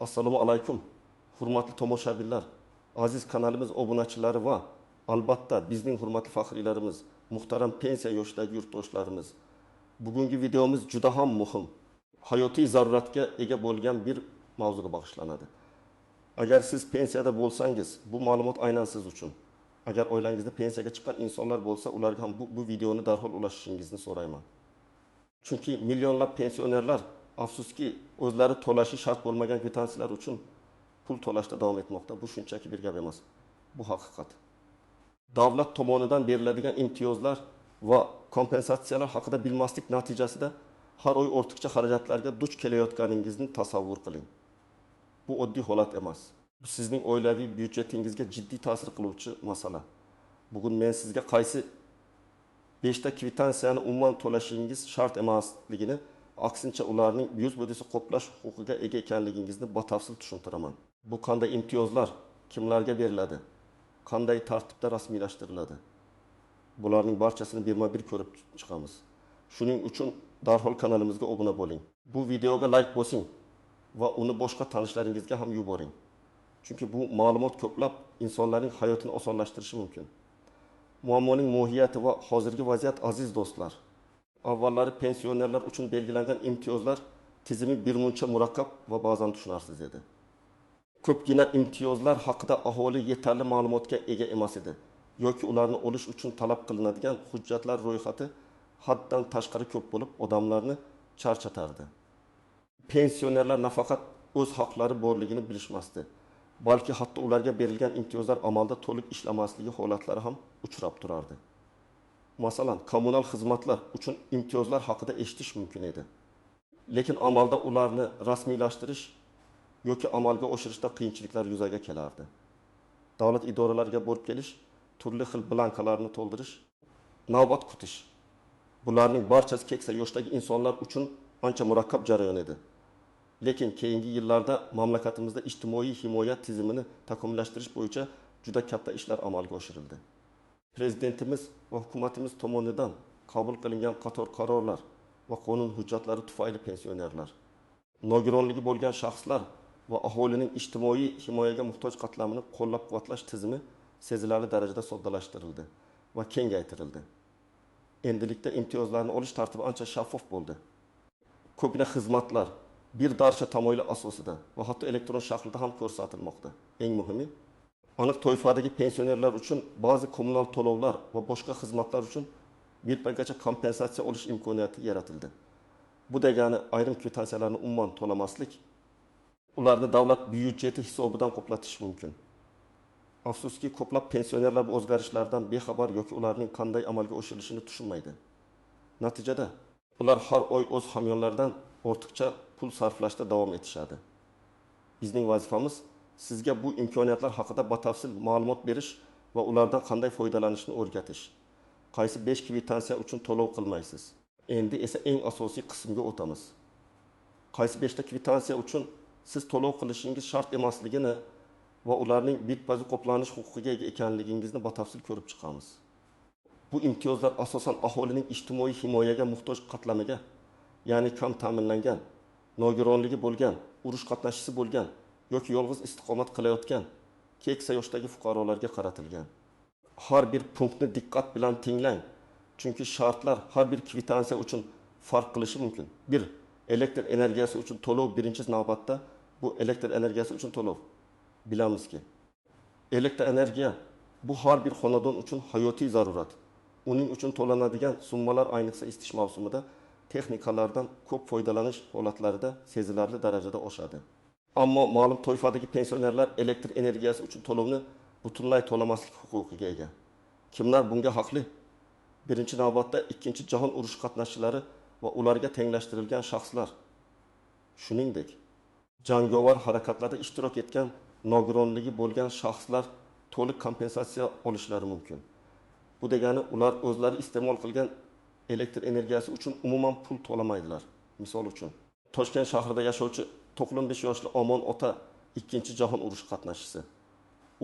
Assalomu alaykum, hurmatli tomoshabinlar, aziz kanalimiz obunachilari va albatta bizning hurmatli faxriylarimiz, muhtaram pensiya yoshidagi yurtdoshlarimiz. Bugungi videomiz juda ham muhim, hayotiy zaruratga ega bo'lgan bir mavzuga bag'ishlanadi. Agar siz pensiyada bo'lsangiz, bu ma'lumot aynan siz uchun. Agar oilangizda pensiyaga chiqqan insonlar bo'lsa, ularga ham bu videoni darhol ulashishingizni so'rayman. Chunki millionlab pensionerlar afsuski o'zlari to'lashi shart bo'lmagan kvitansiyalar uchun pul to'lashda davom etmoqda. Bu shunchaki bir gap emas. Bu haqiqat. Davlat tomonidan beriladigan imtiyozlar va kompensatsiyalar haqida bilmaslik natijasida har oy ortiqcha xarajatlarga duch kelayotganingizni tasavvur qiling. Bu oddiy holat emas. Bu sizning oilaviy byudjetingizga jiddiy ta'sir qiluvchi masala. Bugun men sizga qaysi 5 ta kvitansiyani umuman to'lashingiz shart emasligini, aksincha ularning 100% qoplash huquqiga ega ekanligingizni batafsil tushuntiraman. Bu qanday imtiyozlar, kimlarga beriladi, qanday tartibda rasmiylashtiriladi? Bularning barchasini birma-bir ko'rib chiqamiz. Shuning uchun darhol kanalimizga obuna bo'ling. Bu videoga like bosing va uni boshqa tanishlaringizga ham yuboring. Chunki bu ma'lumot ko'plab insonlarning hayotini osonlashtirishi mumkin. Muammoning mohiyati va hozirgi vaziyat, aziz do'stlar. Avvallari pensionerlar uchun belgilangan imtiyozlar tizimi birmuncha murakkab va ba'zan tushunarsiz edi. Ko'pgina imtiyozlar haqida aholi yetarli ma'lumotga ega emas edi yoki ularni olish uchun talab qilinadigan hujjatlar ro'yxati haddan tashqari ko'p bo'lib, odamlarni charchatardi. Pensionerlar nafaqat o'z haqlari borligini bilishmasdi, balki hatto ularga berilgan imtiyozlar amalda to'liq ishlamasligi holatlari ham uchrab turardi. Masalan, kommunal xizmatlar uchun imtiyozlar haqida eshitish mumkin edi. Lekin amalda ularni rasmiylashtirish yoki amalga oshirishda qiyinchiliklar yuzaga kelardi. Davlat idoralariga borib kelish, turli xil blankalarni to'ldirish, navbat kutish. Bularning barchasi keksa yoshdagi insonlar uchun ancha murakkab jarayon edi. Lekin keyingi yillarda mamlakatimizda ijtimoiy himoya tizimini takomillashtirish bo'yicha juda katta ishlar amalga oshirildi. Prezidentimiz va hukumatimiz tomonidan qabul qilingan qator qarorlar va qonun hujjatlari tufayli pensionerlar, nogironligi bo'lgan shaxslar va aholining ijtimoiy himoyaga muhtoj qatlamini qo'llab-quvvatlash tizimi sezilarli darajada soddalashtirildi va kengaytirildi. Endilikda imtiyozlarni olish tartibi ancha shaffof bo'ldi. Ko'pgina xizmatlar bir darcha tamoyili asosida va hatto elektron shaklda ham ko'rsatilmoqda. Eng muhimi, aniq toifadagi pensionerlar uchun ba'zi kommunal to'lovlar va boshqa xizmatlar uchun bir paytgacha kompensatsiya olish imkoniyati yaratildi. Bu degani ayrim kvitansiyalarni umuman to'lamaslik, ularni davlat byudjeti hisobidan qoplatish mumkin. Afsuski, ko'plab pensionerlar bu o'zgarishlardan bexabar yoki ularning qanday amalga oshirilishini tushunmaydi. Natijada ular har oy o'z hamyonlaridan ortiqcha pul sarflashda davom etishadi. Bizning vazifamiz sizga bu imkoniyatlar haqida batafsil ma'lumot berish va ulardan qanday foydalanishni o'rgatish. Qaysi 5 kvitansiya uchun to'lov qilmaysiz? Endi esa eng asosiy qismga o'tamiz. Qaysi 5 ta kvitansiya uchun siz to'lov qilishingiz shart emasligini va ularning bitpazi qoplanish huquqiga ega ekanligingizni batafsil ko'rib chiqamiz. Bu imtiyozlar asosan aholining ijtimoiy himoyaga muhtoj qatlamiga, ya'ni kam ta'minlangan, nogironligi bo'lgan, urush qatnashchisi bo'lgan yoki yolg'iz istiqomat qilayotgan keksa yoshdagi fuqarolarga qaratilgan. Har bir punktni diqqat bilan tinglang, chunki shartlar har bir kvitansiya uchun farq qilishi mumkin. 1. Elektr energiyasi uchun to'lov. Birinchi navbatda bu elektr energiyasi uchun to'lov. Bilamizki, elektr energiya bu har bir xonadon uchun hayotiy zarurat. Uning uchun to'lanadigan summalar ayniqsa isitish mavsumida texnikalardan ko'p foydalanish holatlarida sezilarli darajada oshadi. Ammo ma'lum toifadagi pensionerlar elektr energiyasi uchun to'lovni butunlay to'lamaslik huquqiga ega. Kimlar bunga haqli? Birinchi navbatda Ikkinchi jahon urushi qatnashchilari va ularga tenglashtirilgan shaxslar. Shuningdek, jangovar harakatlarda ishtirok etgan nogironligi bo'lgan shaxslar to'liq kompensatsiya olishlari mumkin. Bu degani ular o'zlari iste'mol qilgan elektr energiyasi uchun umuman pul to'lamaydilar. Misol uchun, Toshkent shahrida yashovchi 95 yoshli Omon ota Ikkinchi jahon urushi qatnashchisi.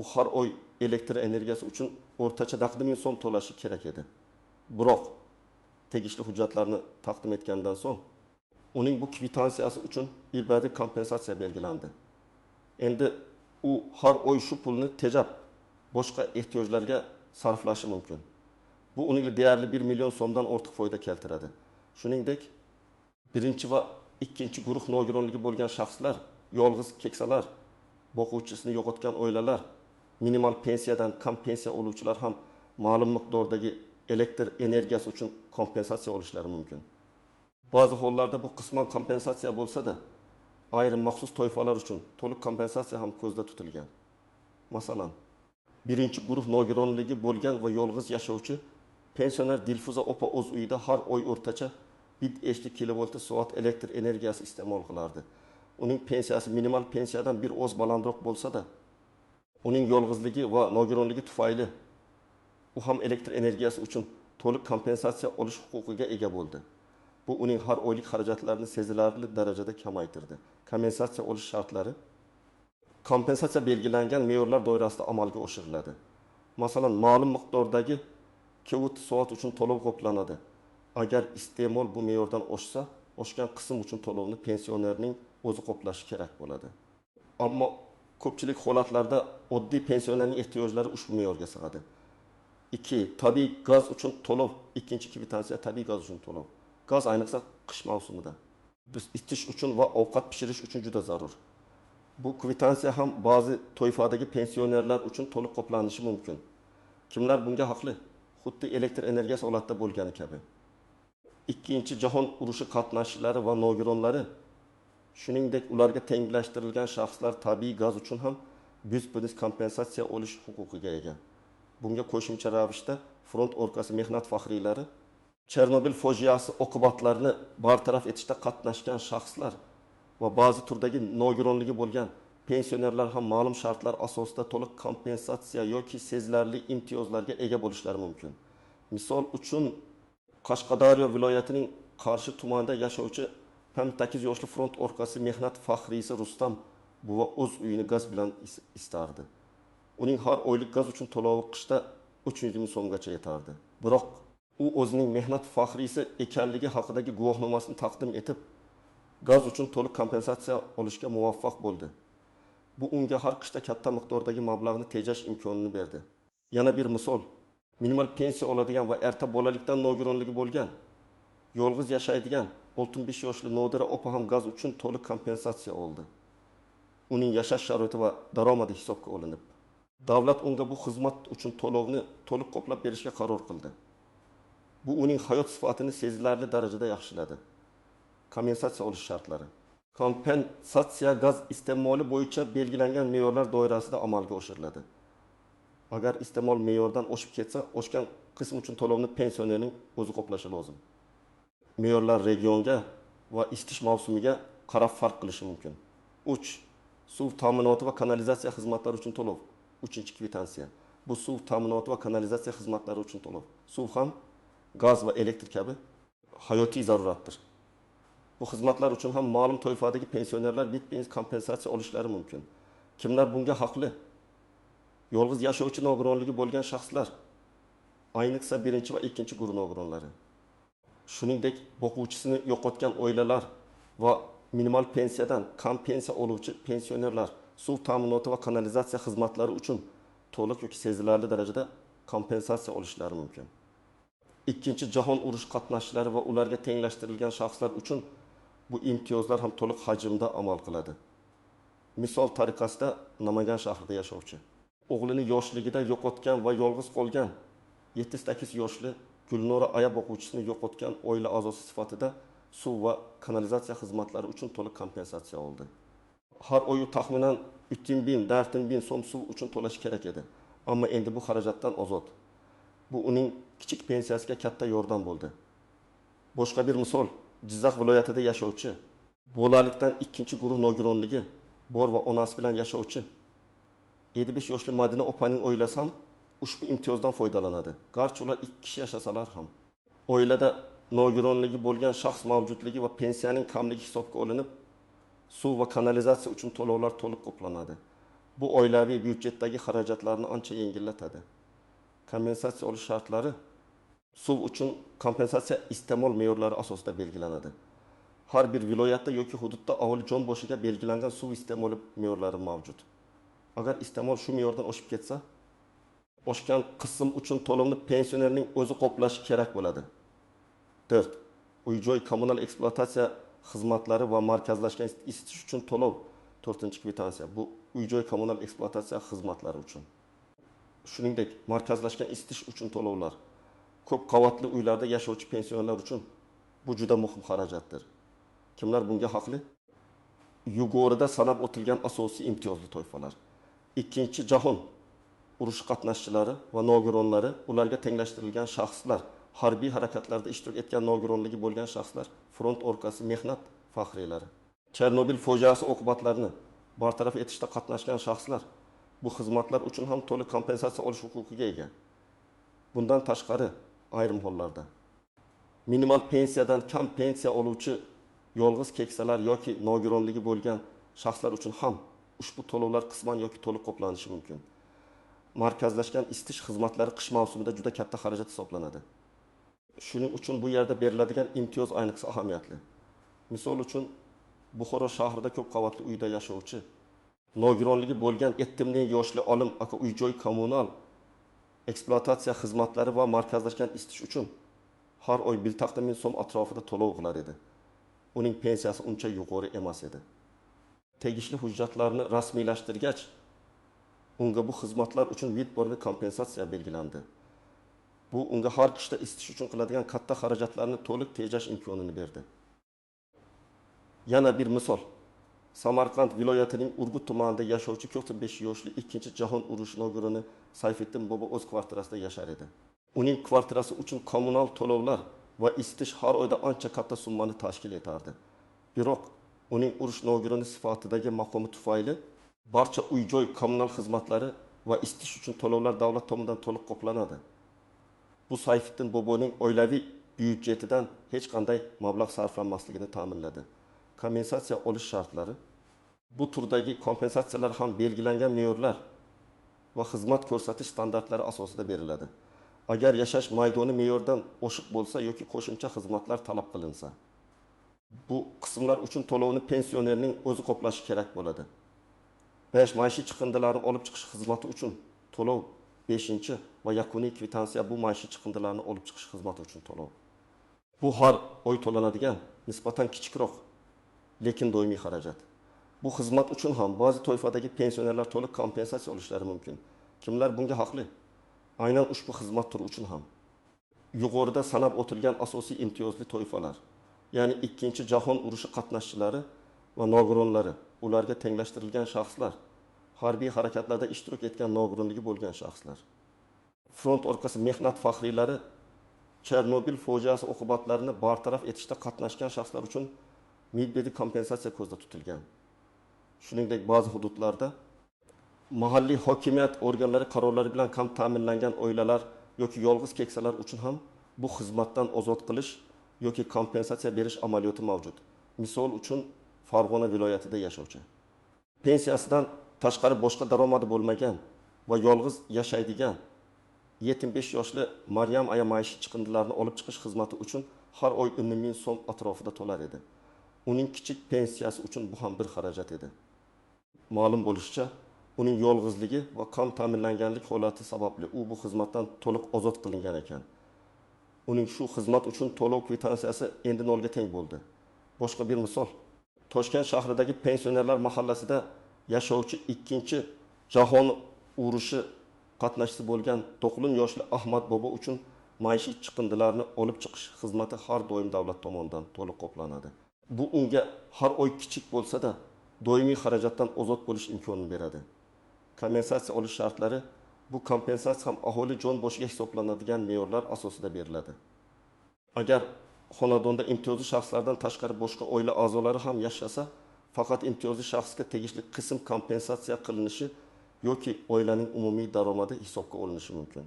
U har oy elektr energiyasi uchun o'rtacha 1000 so'm to'lashi kerak edi. Biroq tegishli hujjatlarni taqdim etgandan so'ng uning bu kvitansiyasi uchun ibratli kompensatsiya belgilandi. Endi u har oy shu pulni tejab, boshqa ehtiyojlarga sarflashi mumkin. Bu unga deyarli 1 million so'mdan ortiq foyda keltiradi. Shuningdek, birinchi va ikkinchi guruh nogironligi bo'lgan shaxslar, yolg'iz keksalar, boquvchisini yo'qotgan oilalar, minimal pensiyadan kam pensiya oluvchilar ham ma'lum miqdordagi elektr energiyasi uchun kompensatsiya olishlari mumkin. Ba'zi hollarda bu qisman kompensatsiya bo'lsa-da, ayrim maxsus toifalar uchun to'liq kompensatsiya ham ko'zda tutilgan. Masalan, birinchi guruh nogironligi bo'lgan va yolg'iz yashovchi pensioner Dilfuza opa o'z uyida har oy o'rtacha 1,5 kilovolt soat elektr energiyasi iste'mol qilardi. Uning pensiyasi minimal pensiyadan bir oz balandroq bo'lsa-da, uning yolg'izligi va nogironligi tufayli u ham elektr energiyasi uchun to'liq kompensatsiya olish huquqiga ega bo'ldi. Bu uning har oylik xarajatlarini sezilarli darajada kamaytirdi. Kompensatsiya olish shartlari kompensatsiya belgilangan me'yorlar doirasida amalga oshiriladi. Masalan, ma'lum miqdordagi kilovat soat uchun to'lov qoplanadi. Agar iste'mol bu me'yordan oshsa, oshgan qism uchun to'lovni pensionerning o'zi qoplashi kerak bo'ladi. Ammo ko'pchilik holatlarda oddiy pensionerning ehtiyojlari ushbu me'yorga sig'adi. 2. Tabiiy gaz uchun to'lov. Ikkinchi kvitansiya tabiiy gaz uchun to'lov. Gaz ayniqsa qish mavsumida biz isitish uchun va ovqat pishirish uchun juda zarur. Bu kvitansiya ham ba'zi toifadagi pensionerlar uchun to'liq qoplanishi mumkin. Kimlar bunga haqli? Xuddi elektr energiyasi holatda bo'lgani kabi. Ikkinchi jahon urushi qatnashchilari va nogironlari, shuningdek ularga tenglashtirilgan shaxslar tabiiy gaz uchun ham 100% kompensatsiya olish huquqiga ega. Bunga qo'shimcha ravishda front orqasi mehnat faxriylari, Chernobil fojiasi oqibatlarini bartaraf etishda qatnashgan shaxslar va ba'zi turdagi nogironligi bo'lgan pensionerlar ham ma'lum shartlar asosida to'liq kompensatsiya yoki sezilarli imtiyozlarga ega bo'lishlari mumkin. Misol uchun, Qashqadaryo viloyatining Qarshi tumanida yashovchi 8 yoshli front orqasi mehnat faxriysi Rustam buva o'z uyini gaz bilan isitardi. Uning har oylik gaz uchun to'lovi qishda 300 ming so'mgacha yetardi. Biroq u o'zining mehnat faxriysi ekanligi haqidagi guvohnomasini taqdim etib, gaz uchun to'liq kompensatsiya olishga muvaffaq bo'ldi. Bu unga har qishda katta miqdordagi mablag'ni tejash imkonini berdi. Yana bir misol, minimal pensiya oladigan va erta bolalikdan nogironligi bo'lgan, yolg'iz yashaydigan 65 yoshli Nodira opa ham gaz uchun to'liq kompensatsiya oldi. Uning yashash sharoiti va daromadi hisobga olinib, davlat unga bu xizmat uchun to'lovni to'liq qoplab berishga qaror qildi. Bu uning hayot sifatini sezilarli darajada yaxshiladi. Kompensatsiya olish shartlari. Kompensatsiya gaz iste'moli bo'yicha belgilangan me'yorlar doirasida amalga oshiriladi. Agar iste'mol me'yordan oshib ketsa, oshgan qism uchun to'lovni pensionerning o'zi qoplashi lozim. Me'yorlar regionga va isitish mavsumiga qarab farq qilishi mumkin. 3. Suv ta'minoti va kanalizatsiya xizmatlari uchun to'lov. 3-kvitansiya. Bu suv ta'minoti va kanalizatsiya xizmatlari uchun to'lov. Suv ham gaz va elektr kabi hayotiy zaruratdir. Bu xizmatlar uchun ham ma'lum toifadagi pensionerlar 1% kompensatsiya olishlari mumkin. Kimlar bunga haqli? Yolg'iz yashovchi nogironligi bo'lgan shaxslar, ayniqsa 1 va 2 guruh nogironlari. Shuningdek, boquvchisini yo'qotgan oilalar va minimal pensiyadan kam pensiya oluvchi pensionerlar suv ta'minoti va kanalizatsiya xizmatlari uchun to'liq yoki sezilarli darajada kompensatsiya olishlari mumkin. Ikkinchi jahon urushi qatnashchilari va ularga tenglashtirilgan shaxslar uchun bu imtiyozlar ham to'liq hajmda amal qiladi. Misol tariqasida Namangan shahrida yashovchi, o'g'lini yoshligida yo'qotgan va yolg'iz qolgan 78 yoshli Gulnora aya boquvchisini yo'qotgan oila a'zosi sifatida suv va kanalizatsiya xizmatlari uchun to'liq kompensatsiya oldi. Har oy taxminan 3000 4000 so'm suv uchun to'lash kerak edi. Ammo endi bu xarajatdan ozod. Bu uning kichik pensiyasiga katta yordam bo'ldi. Boshqa bir misol, Jizzax viloyatida yashovchi, bolalikdan 2-guruh nogironligi bor va onasi bilan yashovchi 55 yoshli Madina opaning oilasi ham ushbu imtiyozdan foydalanadi. Garchi ular 2 kishi yashasalar ham. Oilada nogironligi bo'lgan shaxs mavjudligi va pensiyaning kamligi hisobga olinib, suv va kanalizatsiya uchun to'lovlar to'liq qoplanadi. Bu oilaviy byudjetdagi xarajatlarni ancha yengillatadi. Kompensatsiya olish shartlari suv uchun kompensatsiya iste'mol me'yorlari asosida belgilanadi. Har bir viloyatda yoki hududda aholi jon boshiga belgilangan suv iste'moli me'yorlari mavjud. Agar iste'mol shu me'yordan oshib ketsa, oshgan qism uchun to'lovni pensionerning o'zi qoplashi kerak bo'ladi. 4. Uy-joy kommunal ekspluatatsiya xizmatlari va markazlashgan isitish uchun to'lov 4-kvitansiya. Bu uy-joy kommunal ekspluatatsiya xizmatlari uchun. Shuningdek, markazlashgan isitish uchun to'lovlar ko'p qavatli uylarda yashovchi pensionerlar uchun bu juda muhim xarajatdir. Kimlar bunga haqli? Yuqorida sanab o'tilgan asosiy imtiyozli toifalar. Ikkinchi jahon urushi qatnashchilari va nogironlari, ularga tenglashtirilgan shaxslar, harbiy harakatlarda ishtirok etgan nogironligi bo'lgan shaxslar, front orqasi mehnat faxriylari. Chernobil fojiasi oqibatlarini bartaraf etishda qatnashgan shaxslar bu xizmatlar uchun ham to'liq kompensatsiya olish huquqiga ega. Bundan tashqari, ayrim hollarda minimal pensiyadan kam pensiya oluvchi yolg'iz keksalar yoki nogironligi bo'lgan shaxslar uchun ham ushbu to'lovlar qisman yoki to'liq qoplanishi mumkin. Markazlashgan isitish xizmatlari qish mavsumida juda katta xarajat hisoblanadi. Shuning uchun bu yerda beriladigan imtiyoz ayniqsa ahamiyatli. Misol uchun, Buxoro shahrida ko'p qavatli uyda yashovchi nogironligi bo'lgan 70 yoshli olim aka uy-joy kommunal ekspluatatsiya xizmatlari va markazlashgan isitish uchun har oy 1,5 ming so'm atrofida to'lov qilar edi. Uning pensiyasi uncha yuqori emas edi. Tegishli hujjatlarni rasmiylashtirgach, unga bu xizmatlar uchun vidborli kompensatsiya belgilandi. Bu unga har qishda isitish uchun qiladigan katta xarajatlarni to'liq tejash imkonini berdi. Yana bir misol. Samarqand viloyatining Urgut tumanida yashovchi 45 yoshli 2-jahon urushi nogironi Sayfiddin bobo o'z kvartirasida yashar edi. Uning kvartirasi uchun kommunal to'lovlar va isitish har oyda ancha katta summani tashkil etardi. Biroq uning urush nogironi sifatidagi maqomi tufayli barcha uy-joy kommunal xizmatlari va isitish uchun to'lovlar davlat tomonidan to'liq qoplanadi. Bu Sayfiddin boboning oilaviy byudjetidan hech qanday mablag' sarflanmasligini ta'minladi. Kompensatsiya olish shartlari. Bu turdagi kompensatsiyalar ham belgilangan me'yorlar va xizmat ko'rsatish standartlari asosida beriladi. Agar yashash maydoni me'yordan oshiq bo'lsa yoki qo'shimcha xizmatlar talab qilinsa, bu qismlar uchun to'lovni pensionerning o'zi qoplashi kerak bo'ladi. 5. Maishiy chiqindilarni olib chiqish xizmati uchun to'lov. 5. va yakuniy kvitansiya bu maishiy chiqindilarni olib chiqish xizmati uchun to'lov. Bu har oy to'lanadigan nisbatan kichikroq, lekin doimiy xarajat. Bu xizmat uchun ham ba'zi toifadagi pensionerlar to'liq kompensatsiya olishlari mumkin. Kimlar bunga haqli? Aynan ushbu xizmat turi uchun ham. Yuqorida sanab o'tilgan asosiy imtiyozli toifalar, ya'ni 2-jahon urushi qatnashchilari va nogironlari, ularga tenglashtirilgan shaxslar, harbiy harakatlarda ishtirok etgan nogironligi bo'lgan shaxslar, front orqasi mehnat faxriylari, Chernobil fojiasi oqibatlarini bartaraf etishda qatnashgan shaxslar uchun mibedi kompensatsiya ko'zda tutilgan. Shuningdek, ba'zi hududlarda mahalliy hokimiyat organlari qarorlari bilan kam ta'minlangan oilalar yoki yolg'iz keksalar uchun ham bu xizmatdan ozod qilish yoki kompensatsiya berish amaliyoti mavjud. Misol uchun, Farg'ona viloyatida yashovchi, pensiyasidan tashqari boshqa daromadi bo'lmagan va yolg'iz yashaydigan 75 yoshli Maryam aya maishiy chiqindilarni olib chiqish xizmati uchun har oy 10 ming so'm atrofida to'lar edi. Uning kichik pensiyasi uchun bu ham bir xarajat edi. Ma'lum bo'lishicha, uning yolg'izligi va kam ta'minlanganlik holati sababli u bu xizmatdan to'liq ozod qilingan ekan. Uning shu xizmat uchun to'lov kvitansiyasi endi nolga teng bo'ldi. Boshqa bir misol. Toshkent shahridagi pensionerlar mahallasida yashovchi 2-jahon urushi qatnashchisi bo'lgan 90 yoshli Ahmad bobo uchun maishiy chiqindilarni olib chiqish xizmati har doim davlat tomonidan to'liq qoplanadi. Bu unga har oy kichik bo'lsa-da doimiy xarajatdan ozod bo'lish imkonini beradi. Kompensatsiya olish shartlari. Bu kompensatsiya ham aholi jon boshiga hisoblanadigan me'yorlar asosida beriladi. Agar xonadonda imtiyozli shaxslardan tashqari boshqa oila a'zolari ham yashasa, faqat imtiyozli shaxsga tegishli qism kompensatsiya qilinishi yoki oilaning umumiy daromadi hisobga olinishi mumkin.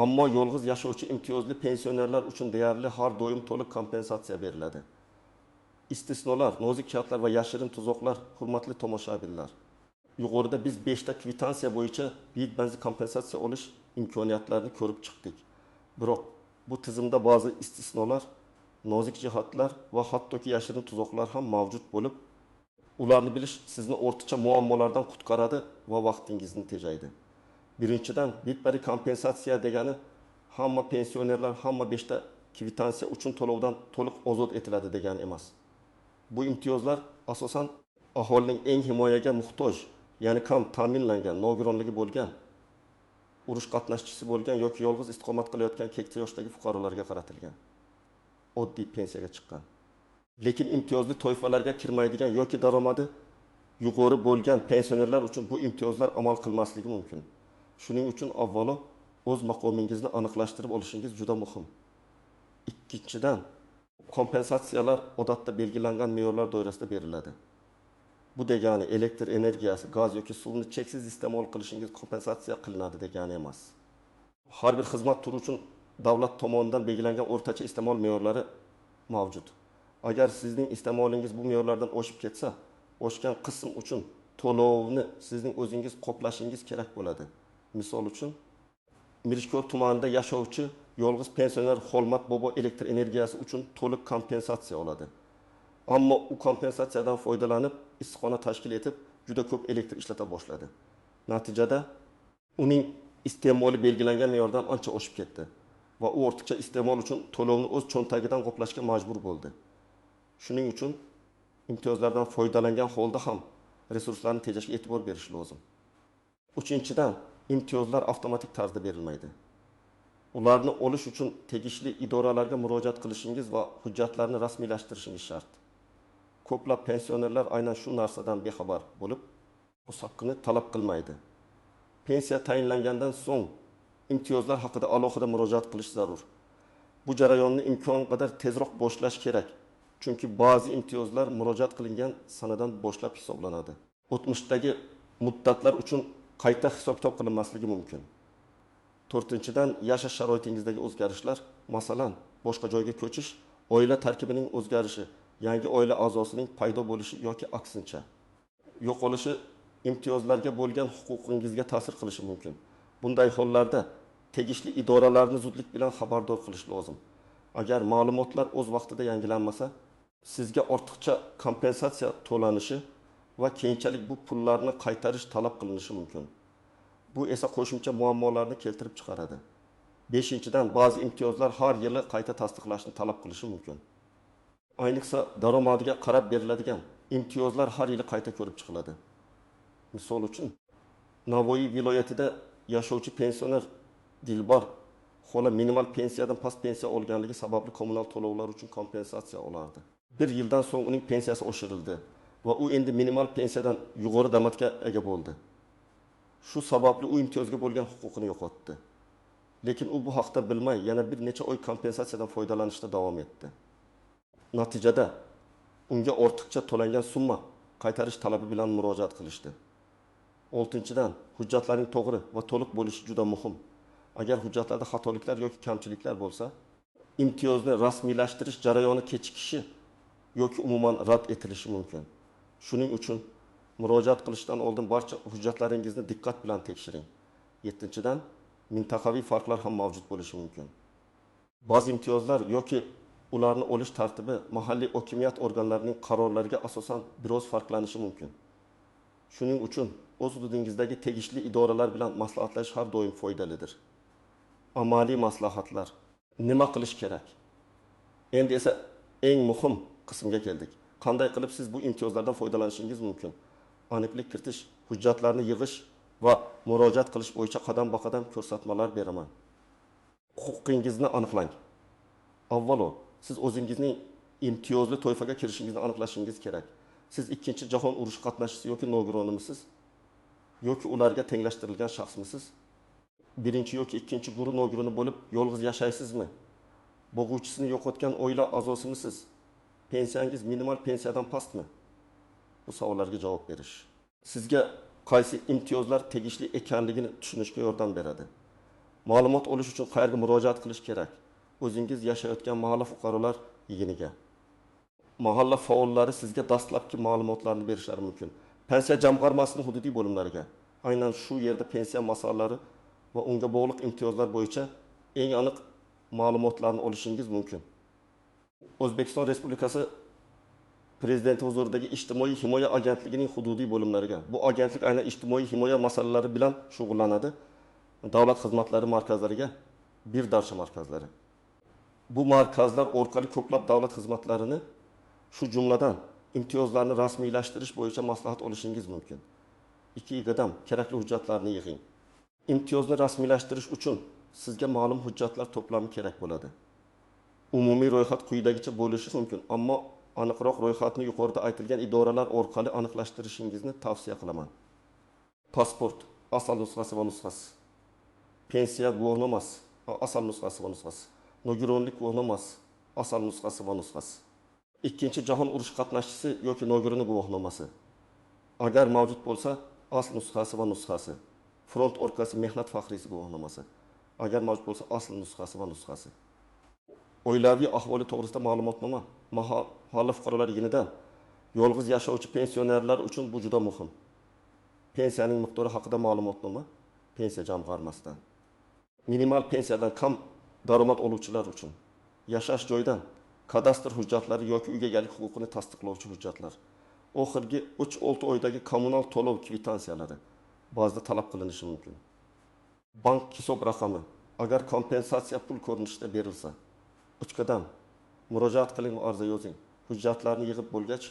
Ammo yolg'iz yashovchi imtiyozli pensionerlar uchun deyarli har doim to'liq kompensatsiya beriladi. Istisnolar, nozik shartlar va yashirin tuzoqlar, hurmatli tomoshabinlar. Yuqorida biz 5 ta kvitansiya bo'yicha bitbanzi kompensatsiya olish imkoniyatlarini ko'rib chiqdik. Biroq bu tizimda ba'zi istisnolar nozik jihatlar va hattoki yashirin tuzoqlar ham mavjud bo'lib, ularni bilish sizni ortiqcha muammolardan qutqaradi va vaqtingizni tejaydi. Birinchidan, bitbari kompensatsiya degani hamma pensionerlar hamma 5 ta kvitansiya uchun to'lovdan to'liq ozod etiladi degani emas. Bu imtiyozlar asosan aholining eng himoyaga muhtoj, ya'ni kam ta'minlangan, nogironligi bo'lgan, urush qatnashchisi bo'lgan yoki yolg'iz istiqomat qilayotgan keksa yoshdagi fuqarolarga qaratilgan. Oddiy pensiyaga chiqqan. Lekin imtiyozli toifalarga kirmaydigan yoki daromadi yuqori bo'lgan pensionerlar uchun bu imtiyozlar amal qilmasligi mumkin. Shuning uchun avvalo o'z maqomingizni aniqlashtirib olishingiz juda muhim. Ikkinchidan, kompensatsiyalar odatda belgilangan me'yorlar doirasida beriladi. Bu degani elektr energiyasi, gaz yoki suvni cheksiz iste'mol qilishingiz kompensatsiya qilinadi degani emas. Har bir xizmat turi uchun davlat tomonidan belgilangan o'rtacha iste'mol me'yorlari mavjud. Agar sizning iste'molingiz bu me'yorlardan oshib ketsa, oshgan qism uchun to'lovni sizning o'zingiz qoplashingiz kerak bo'ladi. Misol uchun, Mirishkor tumanida yashovchi yolg'iz pensioner Xolmat bobo elektr energiyasi uchun to'liq kompensatsiya oladi. Ammo u kompensatsiyadan foydalanib, issiqxona tashkil etib, juda ko'p elektr ishlata boshladi. Natijada uning iste'moli belgilangan me'yordan ancha oshib ketdi va u ortiqcha iste'mol uchun to'lovni o'z cho'ntagidan qoplashga majbur bo'ldi. Shuning uchun imtiyozlardan foydalangan holda ham resurslarni tejashga e'tibor berish lozim. Uchinchidan, imtiyozlar avtomatik tarzda berilmaydi. Ularni olish uchun tegishli idoralarga murojaat qilishingiz va hujjatlarni rasmiylashtirishingiz shart. Ko'plab pensionerlar aynan shu narsadan bexabar bo'lib, o'z haqqini talab qilmaydi. Pensiya tayinlangandan so'ng imtiyozlar haqida alohida murojaat qilish zarur. Bu jarayonni imkon qadar tezroq boshlash kerak. Chunki ba'zi imtiyozlar murojaat qilingan sanadan boshlab hisoblanadi. O'tmishdagi muddatlar uchun qayta hisob-kitob qilinmasligi mumkin. To'rtinchidan, yashash sharoitingizdagi o'zgarishlar, masalan, boshqa joyga ko'chish, oila tarkibining o'zgarishi, yangi oila a'zosining paydo bo'lishi yoki aksincha yo'qolishi imtiyozlarga bo'lgan huquqingizga ta'sir qilishi mumkin. Bunday hollarda tegishli idoralarni zudlik bilan xabardor qilish lozim. Agar ma'lumotlar o'z vaqtida yangilanmasa, sizga ortiqcha kompensatsiya to'lanishi va keyinchalik bu pullarni qaytarish talab qilinishi mumkin. Bu esa qo'shimcha muammolarni keltirib chiqaradi. Beshinchidan, ba'zi imtiyozlar har yili qayta tasdiqlashni talab qilishi mumkin. Ayniqsa daromadiga qarab beriladigan imtiyozlar har yili qayta ko'rib chiqiladi. Misol uchun, Navoiy viloyatida yashovchi pensioner Dilbar xola minimal pensiyadan past pensiya olganligi sababli kommunal to'lovlar uchun kompensatsiya olardi. Bir yildan so'ng uning pensiyasi oshirildi va u endi minimal pensiyadan yuqori daromadga ega bo'ldi. Shu sababli u imtiyozga bo'lgan huquqini yo'qotdi. Lekin u bu haqda bilmay yana bir necha oy kompensatsiyadan foydalanishda davom etdi. Natijada unga ortiqcha to'langan summa qaytarish talabi bilan murojaat qilishdi. Oltinchidan, hujjatlarning to'g'ri va to'liq bo'lishi juda muhim. Agar hujjatlarda xatoliklar yoki kamchiliklar bo'lsa, imtiyozni rasmiylashtirish jarayoni kechikishi yoki umuman rad etilishi mumkin. Shuning uchun murojaat qilishdan oldin barcha hujjatlaringizni diqqat bilan tekshiring. Yettinchidan, mintaqaviy farqlar ham mavjud bo'lishi mumkin. Ba'zi imtiyozlar yoki ularni olish tartibi mahalliy hokimiyat organlarining qarorlariga asosan biroz farqlanishi mumkin. Shuning uchun o'z hududingizdagi tegishli idoralar bilan maslahatlashish har doim foydalidir. Amaliy maslahatlar. Nima qilish kerak? Endi esa eng muhim qismga keldik. Qanday qilib siz bu imtiyozlardan foydalanishingiz mumkin? Aniqlik kiritish, hujjatlarni yig'ish va murojaat qilish bo'yicha qadam-ba-qadam ko'rsatmalar beraman. Huquqingizni aniqlang. Avvalo, siz o'zingizning imtiyozli toifaga kirishingizni aniqlashingiz kerak. Siz ikkinchi jahon urushi qatnashchisi yoki nogironimisiz? Yoki ularga tenglashtirilgan shaxsmisiz? Birinchi yoki ikkinchi guruh nogironi bo'lib yolg'iz yashaysizmi? Bo'g'uvchisini yo'qotgan oila a'zosimisiz? Pensiyangiz minimal pensiyadan pastmi? Bu savollarga javob berish sizga qaysi imtiyozlar tegishli ekanligini tushunishga yordam beradi. Ma'lumot olish uchun qayerga murojaat qilish kerak? O'zingiz yashayotgan mahalla fuqarolar yig'iniga. Mahalla faollari sizga dastlabki ma'lumotlarni berishlari mumkin. Pensiya jamg'armasining hududiy bo'limlariga. Aynan shu yerda pensiya masalalari va unga bog'liq imtiyozlar bo'yicha eng aniq ma'lumotlarni olishingiz mumkin. O'zbekiston Respublikasi Prezidenti huzuridagi Ijtimoiy himoya agentligining hududiy bo'limlariga. Bu agentlik aynan ijtimoiy himoya masalalari bilan shug'ullanadi. Davlat xizmatlari markazlariga, bir darcha markazlari. Bu markazlar orqali ko'plab davlat xizmatlarini, shu jumladan imtiyozlarni rasmiylashtirish bo'yicha maslahat olishingiz mumkin. 2 qadam kerakli hujjatlarni yig'ing. Imtiyozni rasmiylashtirish uchun sizga ma'lum hujjatlar to'plami kerak bo'ladi. Umumiy ro'yxat quyidagicha bo'lishi mumkin, ammo aniqroq ro'yxatni yuqorida aytilgan idoralar orqali aniqlashtirishingizni tavsiya qilaman. Pasport, asl nusxasi va nusxasi. Pensiya guvohnomasi, asl nusxasi va nusxasi. Nogironlik guvohnomasi, asl nusxasi va nusxasi. Ikkinchi jahon urushi qatnashchisi yoki nogironi guvohnomasi. Agar mavjud bo'lsa, asl nusxasi va nusxasi. Front orqasi mehnat faxriysi guvohnomasi. Agar mavjud bo'lsa, asl nusxasi va nusxasi. Oilaviy ahvoli to'g'risida ma'lumotnoma. Mahalla fuqarolar yig'inidan yolg'iz yashovchi pensionerlar uchun bu juda muhim. Pensiyaning miqdori haqida ma'lumotnoma pensiya jamg'armasidan. Minimal pensiyadan kam daromad oluvchilar uchun yashash joyidan kadastr hujjatlari yoki uyga egalik huquqini tasdiqlovchi hujjatlar. Oxirgi 3-6 oydagi kommunal to'lov kvitansiялari ba'zida talab qilinishi mumkin. Bank hisob raqami agar kompensatsiya pul ko'rinishida berilsa, 3 qadam murojaat qiling va arza yozing. Hujjatlarni yig'ib bo'lgach,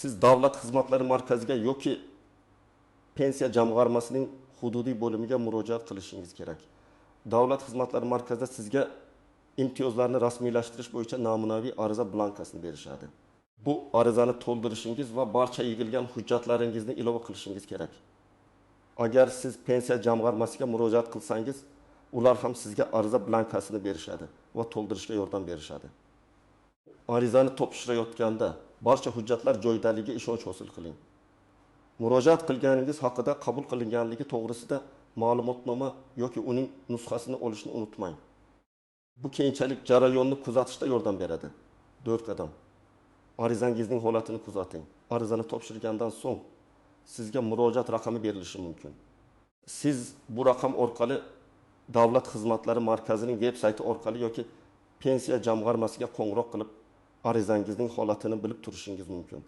siz davlat xizmatlari markaziga yoki pensiya jamg'armasining hududiy bo'limiga murojaat qilishingiz kerak. Davlat xizmatlari markazida sizga imtiyozlarni rasmiylashtirish bo'yicha namunaviy ariza blankasini berishadi. Bu arizani to'ldirishingiz va barcha yig'ilgan hujjatlaringizni ilova qilishingiz kerak. Agar siz pensiya jamg'armasiga murojaat qilsangiz, ular ham sizga ariza blankasini berishadi va to'ldirishga yordam berishadi. Arizani topshirayotganda barcha hujjatlar joyidaligiga ishonch hosil qiling. Murojaat qilganingiz haqida qabul qilinganligi to'g'risida ma'lumotnoma yoki uning nusxasini olishni unutmang. Bu keyinchalik jarayonni kuzatishda yordam beradi. 4 qadam. Arizangizning holatini kuzating. Arizani topshirgandan so'ng sizga murojaat raqami berilishi mumkin. Siz bu raqam orqali davlat xizmatlari markazining veb sayti orqali yoki pensiya jamg'armasiga qo'ng'iroq qilib arizangizning holatini bilib turishingiz mumkin.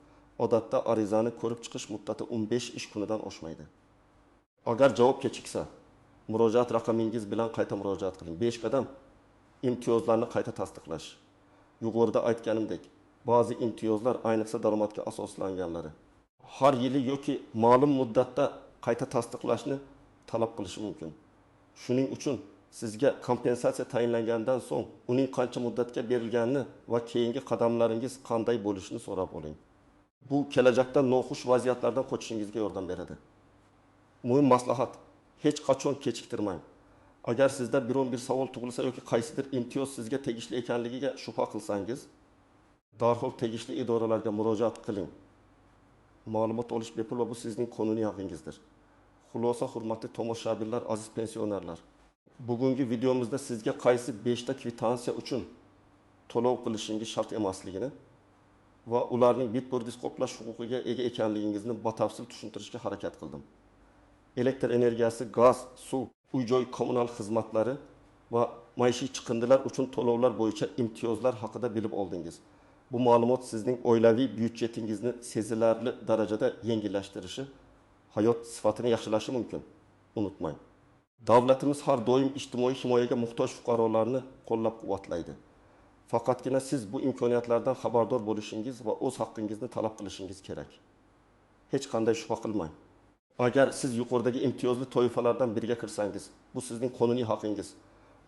Odatda arizani ko'rib chiqish muddati 15 ish kunidan oshmaydi. Agar javob kechiksa, murojaat raqamingiz bilan qayta murojaat qiling. 5 qadam imtiyozlarni qayta tasdiqlash. Yuqorida aytganimdek, ba'zi imtiyozlar ayniqsa daromadga asoslanganlari har yili yoki ma'lum muddatda qayta tasdiqlashni talab qilishi mumkin. Shuning uchun sizga kompensatsiya tayinlangandan so'ng uning qancha muddatga berilganini va keyingi qadamlaringiz qanday bo'lishini so'rab oling. Bu kelajakda noxush vaziyatlardan qochishingizga yordam beradi. Muhim maslahat: hech qachon kechiktirmang. Agar sizda biron bir savol tug'ilsa yoki qaysidir imtiyoz sizga tegishli ekanligiga shubha qilsangiz, darhol tegishli idoralarga murojaat qiling. Ma'lumot olish bepul va bu sizning qonuniy haqqingizdir. Xulosa, hurmatli tomoshabinlar, aziz pensionerlar. Bugungi videomizda sizga qaysi 5 ta kvitansiya uchun to'lov qilishingiz shart emasligini va ularning bit-bir qoplash huquqiga ega ekanligingizni batafsil tushuntirishga harakat qildim. Elektr energiyasi, gaz, suv, uy-joy kommunal xizmatlari va maishiy chiqindilar uchun to'lovlar bo'yicha imtiyozlar haqida bilib oldingiz. Bu ma'lumot sizning oilaviy byudjetingizni sezilarli darajada yengillashtirishi, hayot sifatini yaxshilashi mumkin. Unutmang. Davlatimiz har doim ijtimoiy himoyaga muhtoj fuqarolarni qo'llab-quvvatlaydi. Faqatgina siz bu imkoniyatlardan xabardor bo'lishingiz va o'z haqqingizni talab qilishingiz kerak. Hech qanday shubha qilmang. Agar siz yuqoridagi imtiyozli toifalardan biriga kirsangiz, bu sizning qonuniy haqqingiz.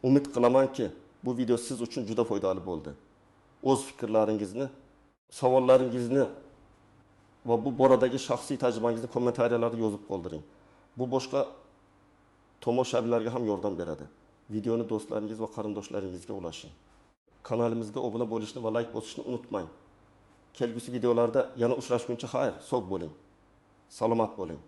Umid qilamanki, bu video siz uchun juda foydali bo'ldi. O'z fikrlaringizni, savollaringizni va bu boradagi shaxsiy tajribangizni kommentariyalarda yozib qoldiring. Bu boshqa tomoshabinlarga ham yordam beradi. Videoni do'stlaringiz va qarindoshlaringizga ulashing. Kanalimizga obuna bo'lishni va like bosishni unutmang. Kelgusi videolarda yana uchrashguncha xayr, sog' bo'ling. Salomat bo'ling.